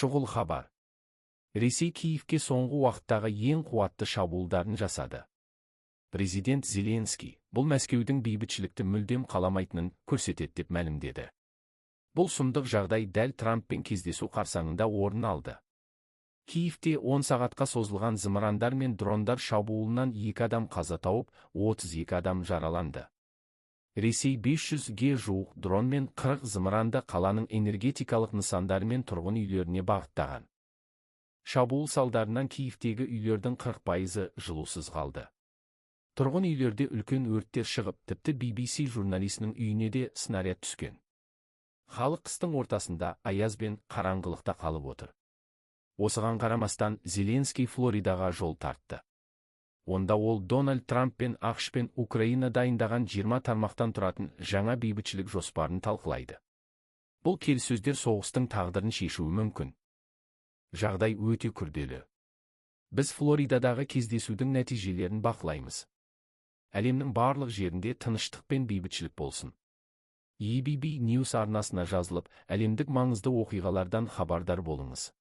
Шұғыл хабар. Ресей Киевке соңғы уақыттағы ең қуатты шабуылдарын жасады. Президент Зеленский бұл Мәскеудің бейбітшілікті мүлдем қаламайтынын көрсетеді деп мәлімдеді. Бұл сұмдық жағдай дәл Трамппен кездесу қарсаңында орын алды. Киевте 10 сағатқа созылған зымырандар мен дрондар шабуылынан екі адам қаза тауып, 32 адам жараланды. Ресей 500-ге жуық дрон мен 40 зымыранды қаланың энергетикалық нысандары мен тұрғын үйлеріне бағыттаған. Шабуыл салдарынан Киевтегі үйлердің 40%-ы жылусыз қалды. Тұрғын үйлерде үлкен өрттер шығып, тіпті BBC журналисінің үйіне де снаряд түскен. Халық қыстың ортасында аяз бен қараңғылықта қалып отыр. Осыған қарамастан Зеленский Флоридаға жол тартты. Онда ол Дональд Трамп пен АҚШ пен Украина дайындаған 20 тармақтан тұратын жаңа бейбітшілік жоспарын талқылайды. Бұл келіссөздер соғыстың тағдырын шешуі мүмкін. Жағдай өте күрделі. Біз Флоридадағы кездесудің нәтижелерін бақылаймыз. Әлемнің барлық жерінде тыныштық пен бейбітшілік болсын. EBB News арнасына жазылып, әлемдік маңызды оқиғалардан хабардар болыңыз.